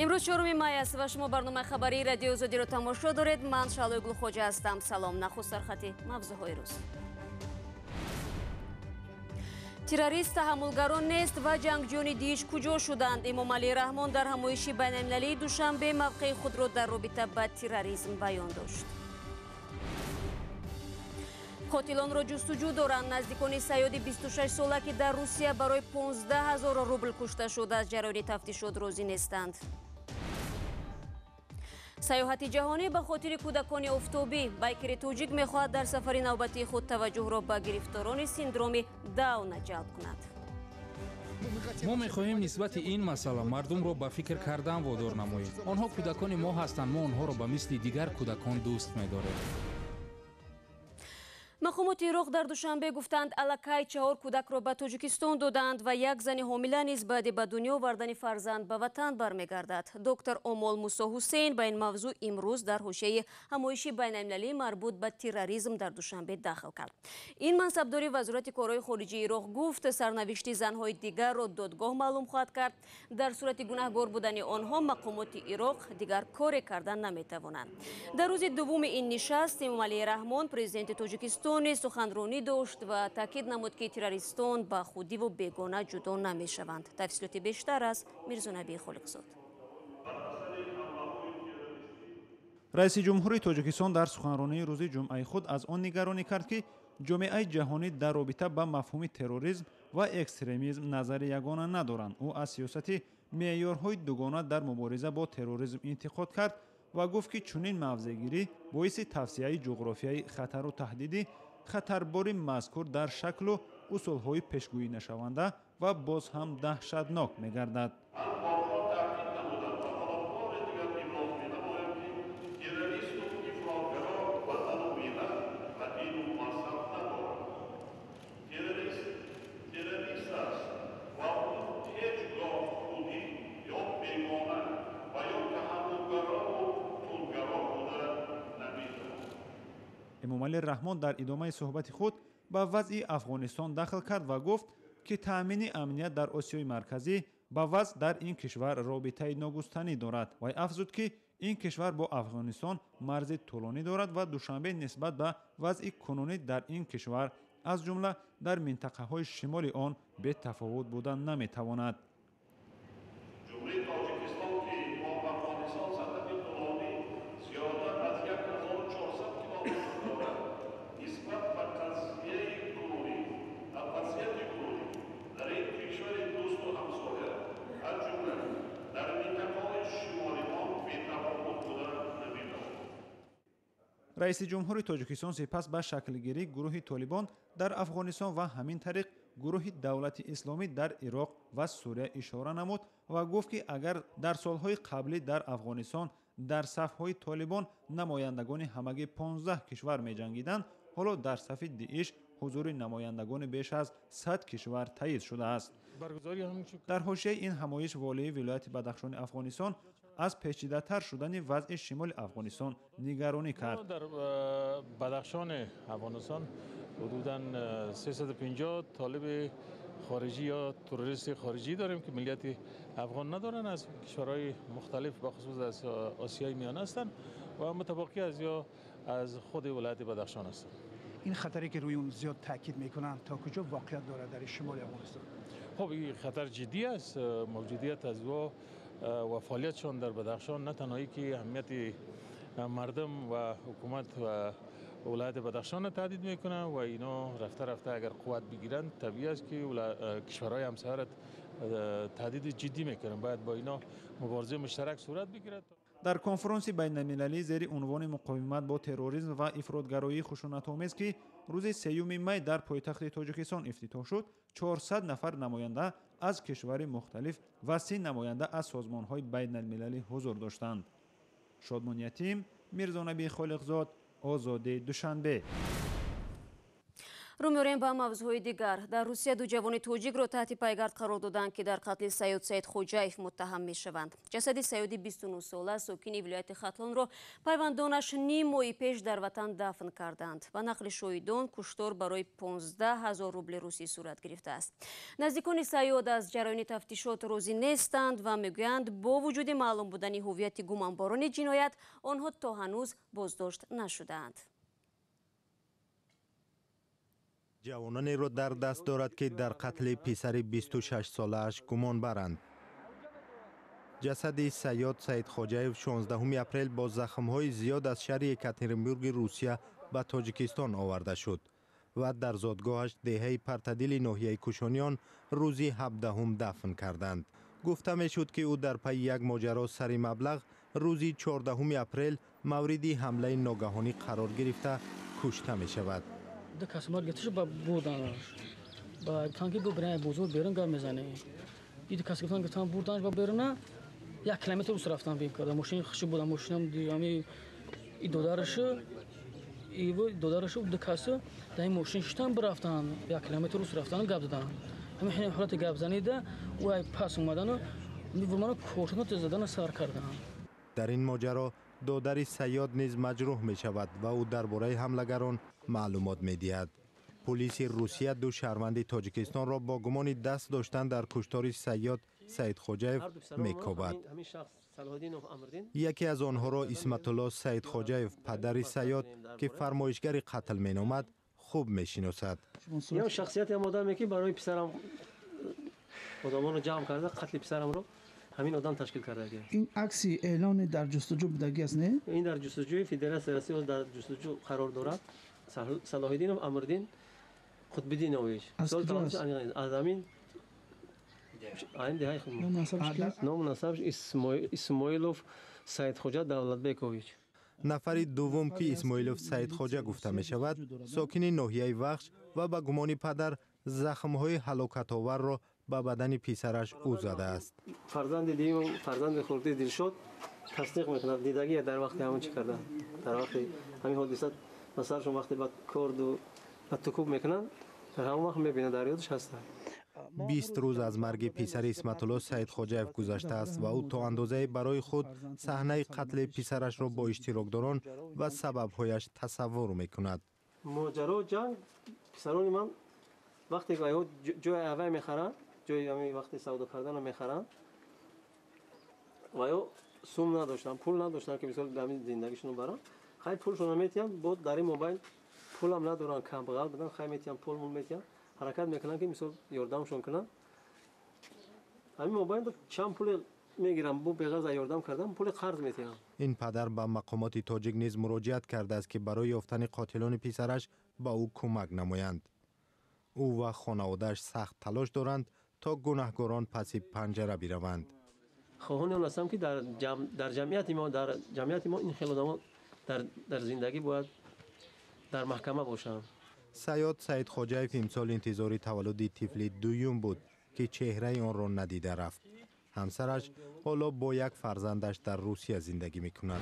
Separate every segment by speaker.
Speaker 1: Имрӯз 4 май аст ва шумо барномаи хабарии Радиои Озодиро тамошо доред. Ман Шаҳлои Гулхоҷа ҳастам. Салом. Нахуст сархати мавзӯъҳои рӯз. Террорист таҳаммулгарон нест ва ҷангҷӯёни Дииш куҷо шуданд? Эмомалӣ Раҳмон дар ҳамоиши байналмилалии Душанбе мавқеи худро дар робита ба терроризм баён дошт. Қотилонро ҷустуҷӯ доранд. Наздикони Саёди 26-сола, ки дар Русия барои 15 000 рубл кушта шуд, аз ҷараёни тафтишот розӣ нестанд. Сайёҳати ҷаҳонӣ ба хотири кӯдакони офтобӣ. Байкери тоҷик мехоҳад дар сафари навбатии худ таваҷҷӯҳро ба гирифторони синдроми Дауна ҷалб кунад.
Speaker 2: Мо мехоҳем нисбати ин масъала мардумро ба фикр кардан водор намоем. Онҳо кӯдакони мо ҳастанд, мо онҳоро ба мисли дигар кӯдакон дӯст медорем.
Speaker 1: Мақомоти Ироқ дар Душанбе гуфтанд, аллакай 4 кӯдакро ба Тоҷикистон доданд ва як зани ҳомила низ баъди ба дунё овардани фарзанд ба ватан бармегардад. Доктор Омол Мусо Ҳусейн ба ин мавзӯъ имрӯз дар ҳошияи ҳамоиши байналмилалии марбут ба терроризм дар Душанбе дахл кард. Ин мансабдори Вазорати корҳои хориҷии Ироқ гуфт, сарнавишти занҳои дигарро додгоҳ маълум хоҳад кард. Дар сурати гунаҳгор будани онҳо мақомоти Ироқ дигар коре кардан наметавонанд. Дар рӯзи дуввуми ин нишаст Эмомалӣ Раҳмон, президенти Тоҷикистон, суханронӣ дошт ва таъкид намуд, ки террористон ба худиву бегона ҷудо намешаванд. Тафсилоти бештар аз Мирзонаби Холиқзод.
Speaker 3: Раиси ҷумҳури Тоҷикистон дар суханронии рӯзи ҷумъаи худ аз он нигаронӣ кард, ки ҷомеаи ҷаҳонӣ дар робита ба мафҳуми терроризм ва экстремизм назари ягона надоранд. Ӯ аз сиёсати меъёрҳои дугона дар мубориза бо терроризм интиқод кард ва гуфт, ки чунин мавзеъгирӣ боиси тавсеаи ҷуғрофияи хатару таҳдиди хатарбори мазкур дар шаклу усулҳои пешгӯӣнашаванда ва боз ҳам даҳшатнок мегардад. Эмомалӣ Раҳмон дар идомаи суҳбати худ ба вазъи Афғонистон дахл кард ва гуфт, ки таъмини амният дар Осиёи Марказӣ ба вазъ дар ин кишвар робитаи ногустанӣ дорад. Вай афзуд, ки ин кишвар бо Афғонистон марзи тӯлонӣ дорад ва Душанбе нисбат ба вазъи кунунӣ дар ин кишвар, аз ҷумла дар минтақаҳои шимоли он, бетафовут буда наметавонад. Раиси ҷумҳури Тоҷикистон сипас ба шаклгирии гурӯҳи Толибон дар Афғонистон ва ҳамин тариқ гурӯҳи Давлати Исломӣ дар Ироқ ва Сурия ишора намуд ва гуфт, ки агар дар солҳои қаблӣ дар Афғонистон дар сафҳои Толибон намояндагони ҳамагӣ 15 кишвар меҷангиданд, ҳоло дар сафи Дииш ҳузури намояндагони беш аз 100 кишвар таъйид шудааст. Дар ҳошияи ин ҳамоиш волии вилояти Бадахшони Афғонистон аз печидатар шудани вазъи шимоли Афғонистон нигаронӣ кард.
Speaker 4: Дар Бадахшони Афғонистон ҳудудан 350 толиби хориҷӣ ё террористи хориҷӣ дорем, ки миллияти афғон надоранд, аз кишварҳои мухталиф, бахусус аз Осиёи Миёна ҳастанд ва мутабоқӣ аз ё аз худи вилояти Бадахшон ҳастанд.
Speaker 5: Ин хатаре, ки рӯи он зиёд таъкид мекунанд, то куҷо воқеият дорад дар шимоли Афғонистон?
Speaker 4: Хуб, ин хатар ҷиддӣ аст. Мавҷудият аз ӯ ва фаъолиятшон дар Бадахшон на танҳое ки аҳамияти мардум ва ҳукумат ва вилояти Бадахшонро таҳдид мекунанд ва ино рафта рафта агар қувват бигиранд, табиӣ аст, ки кишварҳои ҳамсояро таҳдиди ҷиддӣ мекунанд. Бояд бо ино муборизаи муштарак сурат бигирад.
Speaker 3: Дар конфронси байналмилалӣ зери унвони муқовимат бо терроризм ва ифротгароии хушунатомез, ки рӯзи 3 май дар пойтахти Тоҷикистон ифтитоҳ шуд, 400 нафар намоянда аз кишвари мухталиф ва 30 намоянда аз созмонҳои байналмилалӣ ҳузур доштанд. Шодмон Ятим, Мирзонаби Холиқзод, Озодӣ, Душанбе.
Speaker 1: Рӯ меорем ба мавзӯъҳои дигар. Дар Русия ду ҷавони тоҷикро таҳти пайгард қарор доданд, ки дар қатли Саёд Саидхоҷаев муттаҳам мешаванд. Ҷасади Саёди 29-сола, сокини вилояти Хатлонро пайвандонаш ним моҳи пеш дар ватан дафн карданд. Ба нақли шоҳидон, куштор барои 15 ҳазор рубли русӣ сурат гирифтааст. Наздикони Саёд аз ҷараёни тафтишот розӣ нестанд ва мегӯянд, бо вуҷуди маълум будани ҳуввияти гумонбарони ҷиноят, онҳо то ҳанӯз боздошт нашудаанд.
Speaker 6: Ҷавононеро дар даст дорад, ки дар қатли писари 26-солааш гумон баранд. Ҷасади Саёд Саидхоҷаев 16 апрел бо захмҳои зиёд аз шаҳри Екатеринбурги Русия ба Тоҷикистон оварда шуд ва дар зодгоҳаш, деҳаи Партадили ноҳияи Кушониён, рӯзи 17 дафн карданд. Гуфта мешуд, ки ӯ дар пайи як моҷаро сари маблағ рӯзи 14 апрел мавриди ҳамлаи ногаҳонӣ қарор гирифта кушта мешавад.
Speaker 7: Ду кас омад, гирифташу ба бурданаш, ба гуфтан, ки бу бирем бозор, берун гап мезанем. И ду кас гуфтан, бурданаш ба беруна, 1 километр ус рафтан, бим карда мошини хуши буда, мошинам ами и додарашу, иво додарашу, ду касу дар ин мошин шиштан, бирафтан, 1 километр ус рафтан, гап задан. Ҳамин ҳолати гапзанида ӯ ай пас омадану мано кошона задану сар кардан.
Speaker 6: Дар ин моҷаро додари Саёд низ маҷрӯҳ мешавад ва ӯ дар бораи ҳамлагарон маълумот медиҳад. Пулиси Русия ду шаҳрванди Тоҷикистонро бо гумони даст доштан дар куштори Саёд Саидхоҷаев мекобад. Яке аз онҳоро Исматулло Саидхоҷаев, падари Саёд, ки фармоишгари қатл меномад, хуб мешиносад.
Speaker 8: Ё шахсияти ам одаме, ки барои писарам одамонро ҷамъ карда, қатли писарамро ҳамин одам ташкил кардагӣ.
Speaker 9: Ин акси эълони дар ҷустуҷӯ будагӣ аст, не?
Speaker 8: Ин дар ҷустуҷӯи Федератсияи Россия дар ҷустуҷӯ қарор дорад. Салоҳиддинов Амриддин Қутбиддинович, аз ҳамин айн деҳаи худ. Ному насабш Исмоилов Саидхоҷа Давлатбекович.
Speaker 6: Нафари дуввум, ки Исмоилов Саидхоҷа гуфта мешавад, сокини ноҳияи Вахш ва ба гумони падар захмҳои ҳалокатоварро ба бадани писараш ӯ задааст.
Speaker 8: Фарзанди дуюм, фарзанди хурдӣ Дилшод тасдиқ мекунад, дидагия дар вақти ҳамон чӣ кардан, дар вақти ҳамин ҳодиса ба саршон вақте ба корду ба тукуб мекунанд, дар ҳамон вақт мебинад, дар ёдаш ҳастанд.
Speaker 6: 20 рӯз аз марги писари Исматулло Саидхоҷаев гузаштааст ва ӯ то андозае барои худ саҳнаи қатли писарашро бо иштирокдорон ва сабабҳояш тасаввур мекунад.
Speaker 8: Моҷаро, ҷанг, писарони ман вақте ҷои авай мехаранд, ҷои ҳамин вақти савдо карданро мехаранд ва ё сум надоштанд, пул надоштанд, ки мисол ҳамин зиндагишонро баранд. Хай, пулшонро метиҳам, бо дар ин мобайн пулам надоранд, камбағал буданд. Хай, метиҳам, пул мул метиҳам, ҳаракат мекунанд, ки мисол ёрдамшон кунанд. Ҳамин мобайн чанд пуле мегирам, бо беғарз ёрдам кардан пули қарз метиҳам.
Speaker 6: Ин падар ба мақомоти тоҷик низ муроҷиат кардааст, ки барои ёфтани қотилони писараш ба ӯ кӯмак намоянд. Ӯ ва хонаводааш сахт талош доранд, то гунаҳгорон паси панҷара бираванд.
Speaker 8: Хоҳони он ҳастам, ки дар ҷамъияти мо ин хел одамо дар зиндагӣ бояд дар маҳкама бошанд.
Speaker 6: Саёд Саидхоҷаев имсол интизори таваллуди тифли дуюм буд, ки чеҳраи онро надида рафт. Ҳамсараш ҳоло бо як фарзандаш дар Русия зиндагӣ мекунад.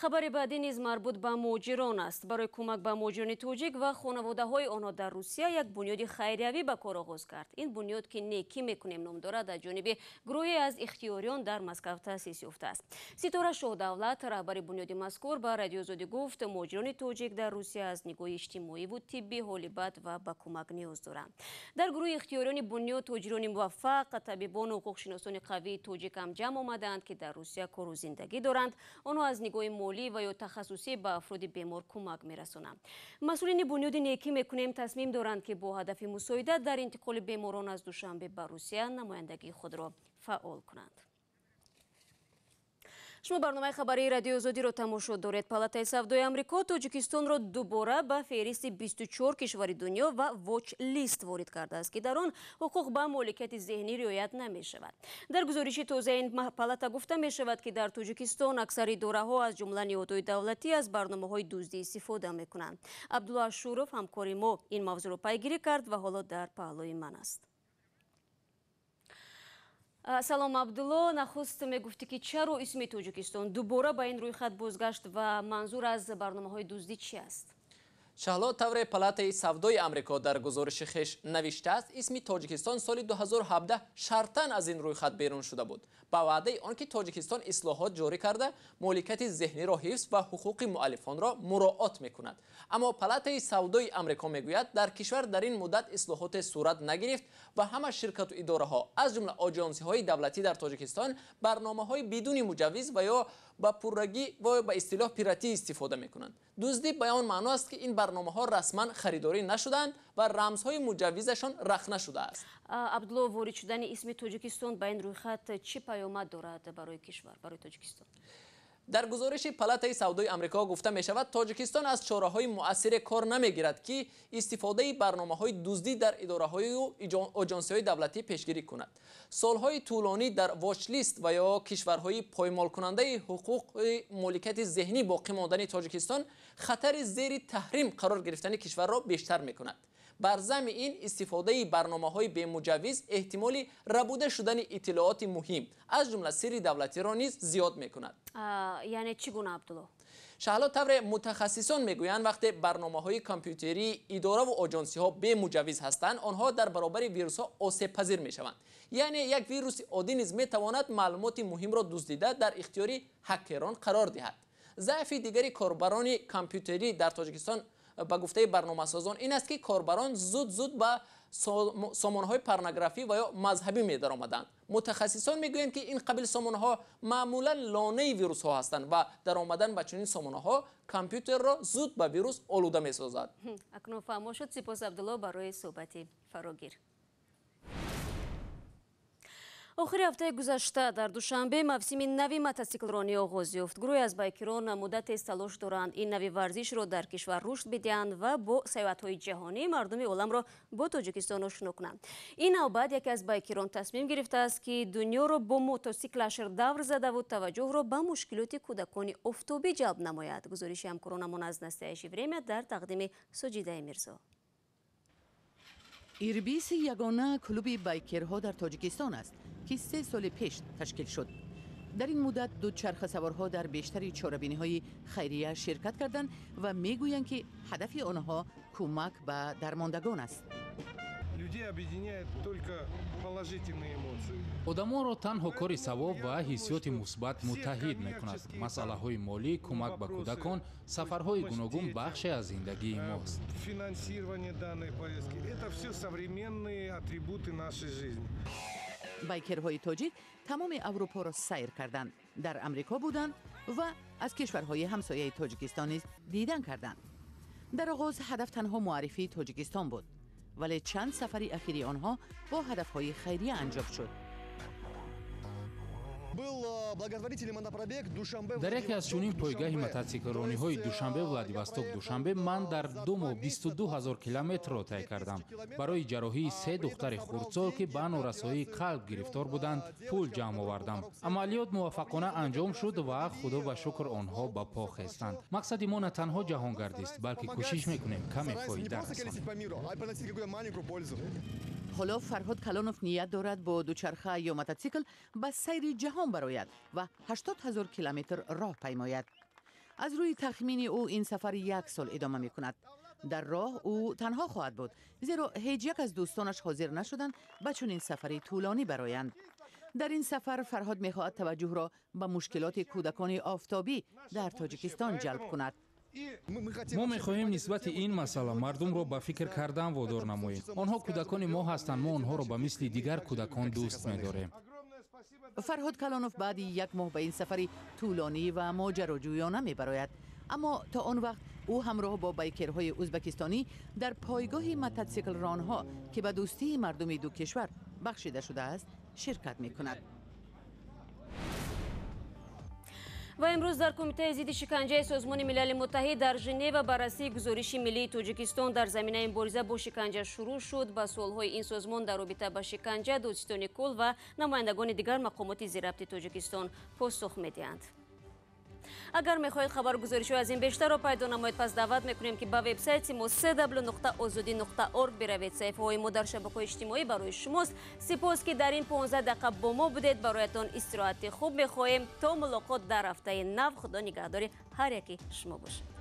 Speaker 1: Хабари баъдӣ низ марбут ба муҳоҷирон аст. Барои кӯмак ба муҳоҷирони тоҷик ва хонаводаҳои онҳо дар Русия як бунёди хайриявӣ ба кор оғоз кард. Ин бунёд, ки «Некӣ мекунем» ном дорад, аз ҷониби гурӯҳе аз ихтиёриён дар Москав таъсис ёфтааст. Ситора Шоҳдавлат, раҳбари бунёди мазкур, ба Радиои Озодӣ гуфт, муҳоҷирони тоҷик дар Русия аз нигоҳи иҷтимоиву тиббӣ ҳоли бад ва ба кӯмак ниёз доранд. Дар гурӯҳи ихтиёриёни бунёд тоҷирони муваффақ, табибону ҳуқуқшиносони қавии тоҷик ҳам ҷамъ омадаанд, ки дар Русия кору зиндагӣ доранд. Онҳо аз нигоҳи молӣ ва ё тахассусӣ ба афроди бемор кӯмак мерасонанд. Масъулини бунёди «Некӣ мекунем» тасмим доранд, ки бо ҳадафи мусоидат дар интиқоли беморон аз Душанбе ба Русия намояндагии худро фаъол кунанд. Шумо барномаи хабарии Радиои Озодиро тамошо доред. Палатаи савдои Амрико Тоҷикистонро дубора ба феҳристи 24 кишвари дунё ва watch list ворид кардааст, ки дар он ҳуқуқ ба моликияти зеҳнӣ риоят намешавад. Дар гузориши тозаи ин палата гуфта мешавад, ки дар Тоҷикистон аксари идораҳо, аз ҷумла ниҳодҳои давлатӣ, аз барномаҳои дуздӣ истифода мекунанд. Абдулло Ашуров, ҳамкори мо, ин мавзӯъро пайгирӣ кард ва ҳоло дар паҳлӯи ман аст. Салом, Абдулло. Нахуст мегуфтӣ, ки чаро исми Тоҷикистон дубора ба ин рӯйхат бозгашт ва манзур аз барномаҳои дуздӣ чи аст?
Speaker 10: Шаҳло, тавре Палатаи савдои Амрико дар гузориши хеш навиштааст, исми Тоҷикистон соли 2017 шартан аз ин рӯйхат берун шуда буд, ба ваъдаи он ки Тоҷикистон ислоҳот ҷорӣ карда, моликияти зеҳниро ҳифз ва ҳуқуқи муаллифонро муроот мекунад. Аммо Палатаи савдои Амрико мегӯяд, дар кишвар дар ин муддат ислоҳоте сурат нагирифт ва ҳама ширкату идораҳо, аз ҷумла оҷонсиҳои давлатӣ дар Тоҷикистон, барномаҳои бидуни муҷаввиз ва ё ба пуррагӣ ва ба истилоҳ пиратӣ истифода мекунанд. Дуздӣ ба он маъно аст, ки ин барномаҳо расман харидорӣ нашуданд ва рамзҳои муҷаввизашон рахна шудааст.
Speaker 1: Абдулло, ворид шудани исми Тоҷикистон ба ин рӯйхат чӣ паёмад дорад барои кишвар, барои Тоҷикистон?
Speaker 10: Дар гузориши Палатаи савдои Амрико гуфта мешавад, Тоҷикистон аз чораҳои муассире кор намегирад, ки истифодаи барномаҳои дуздӣ дар идораҳою оҷонсиҳои давлатӣ пешгирӣ кунад. Солҳои тӯлонӣ дар watchlist ва ё кишварҳои поймолкунандаи ҳуқуқи моликияти зеҳнӣ боқӣ мондани Тоҷикистон хатари зери таҳрим қарор гирифтани кишварро бештар мекунад. Бар замми ин, истифодаи барномаҳои бемуҷаввиз эҳтимоли рабуда шудани иттилооти муҳим, аз ҷумла сирри давлатиро низ зиёд мекунад.
Speaker 1: Яъне чӣ гуна, Абдулло?
Speaker 10: Шаҳло, тавре мутахассисон мегӯянд, вақте барномаҳои компютерии идораву оҷонсиҳо бемуҷаввиз ҳастанд, онҳо дар баробари вирусҳо осебпазир мешаванд. Яъне як вируси оддӣ низ метавонад маълумоти муҳимро дуздида дар ихтиёри ҳакерон қарор диҳад. Заъфи дигари корбарони компютерӣ дар Тоҷикистон, ба гуфтаи барномасозон, ин аст, ки корбарон зуд-зуд ба сомонаҳои порнографӣ ва ё мазҳабӣ медаромаданд. Мутахассисон мегӯянд, ки ин қабил сомонаҳо маъмулан лонаи вирусҳо ҳастанд ва даромадан ба чунин сомонаҳо компютерро зуд ба вирус олуда месозад.
Speaker 1: Акнун фаҳмо шуд. Сипос, Абдулло, барои суҳбати фарогир. Охири ҳафтаи гузашта дар Душанбе мавсими нави мотосиклронӣ оғоз ёфт. Гурӯҳе аз байкерон муддатест талош доранд ин нави варзишро дар кишвар рушд бидиҳанд ва бо саёҳатҳои ҷаҳонӣ мардуми оламро бо Тоҷикистон ошно кунанд. Ин навбат яке аз байкерон тасмим гирифтааст, ки дунёро бо мотосиклаш давр задаву таваҷҷӯҳро ба мушкилоти кӯдакони офтобӣ ҷалб намояд. Гузориши ҳамкоронамон аз «Настоящее время» дар тақдими Соҷидаи Мирзо.
Speaker 11: Ирбис ягона клуби байкерҳо дар Тоҷикистон аст, ки 3 соли пеш ташкил шуд. Дар ин муддат дучархасаворҳо дар бештари чорабиниҳои хайрия ширкат карданд ва мегӯянд, ки ҳадафи онҳо кӯмак ба дармондагон аст.
Speaker 12: Людей объединяет только положительные эмоции.
Speaker 2: Одамонро танҳо кори савоб ва ҳиссиёти мусбат муттаҳид мекунад. Масъалаҳои молӣ, кӯмак ба кӯдакон, сафарҳои гуногун бахше аз зиндагии мост.
Speaker 12: Финансирование данной поездки – это все современные атрибуты нашей жизни.
Speaker 11: Байкерҳои тоҷик тамоми Аврупоро сайр карданд, дар Амрико буданд ва аз кишварҳои ҳамсояи Тоҷикистон низ дидан карданд. Дар оғоз ҳадаф танҳо муаррифии Тоҷикистон буд, вале чанд сафари ахири онҳо бо ҳадафҳои хайрия анҷом шуд.
Speaker 13: Был благотворительный мотопробег Душанбе.
Speaker 2: Дар яке аз чунин пойгаҳи мотосиклрониҳои Душанбе Владивосток Душанбе ман дар 2 моҳ 22 000 километрро тай кардам. Барои ҷарроҳии се духтари хурдсол, ки ба норасоии қалб гирифтор буданд, пул ҷамъ овардам. Амалиёт муваффақона анҷом шуд ва, худо ба шукр, онҳо ба по хестанд. Мақсади мо на танҳо ҷаҳонгардист, балки кӯшиш мекунем каме фоида расонем.
Speaker 11: Ҳоло Фарҳод Калонов ният дорад бо дучарха ё мототсикл ба сайри ҷаҳон барояд ва 80 000 километр роҳ паймояд. Аз рӯи тахмини ӯ, ин сафар як сол идома мекунад. Дар роҳ ӯ танҳо хоҳад буд, зеро ҳеҷ як аз дӯстонаш ҳозир нашуданд ба чунин сафари тӯлонӣ бароянд. Дар ин сафар Фарҳод мехоҳад таваҷҷӯҳро ба мушкилоти кӯдакони офтобӣ дар Тоҷикистон ҷалб кунад.
Speaker 2: Мо мехоҳем нисбати ин масъала мардумро ба фикр кардан водор намоем. Онҳо кӯдакони мо ҳастанд, мо онҳоро ба мисли дигар кӯдакон дӯст медорем.
Speaker 11: Фарҳод Калонов баъди як моҳ ба ин сафари тӯлонӣ ва моҷароҷӯёна мебарояд, аммо то он вақт ӯ ҳамроҳ бо байкерҳои ӯзбекистонӣ дар пойгоҳи мототсиклронҳо, ки ба дӯстии мардуми ду кишвар бахшида шудааст, ширкат мекунад.
Speaker 1: Ва имрӯз дар Кумитаи зидди шиканҷаи Созмони Милали Муттаҳид дар Женева баррасии гузориши миллии Тоҷикистон дар заминаи мубориза бо шиканҷа шурӯъ шуд. Ба суолҳои ин созмон дар робита ба шиканҷа додситони кул ва намояндагони дигар мақомоти зирабти Тоҷикистон посух медиҳанд. Агар мехоҳед хабаргузоришҳои аз ин бештарро пайдо намоед, пас даъват мекунем, ки ба вебсайти мо cw.ozodi.org биравед. Саҳифаҳои мо дар шабакаҳои иҷтимоӣ барои шумост. Сипос, ки дар ин 15 дақиқа бо мо будед. Бароятон истироҳати хуб мехоҳем. То мулоқот дар ҳафтаи нав, Худо нигаҳдори ҳар яки шумо бошад.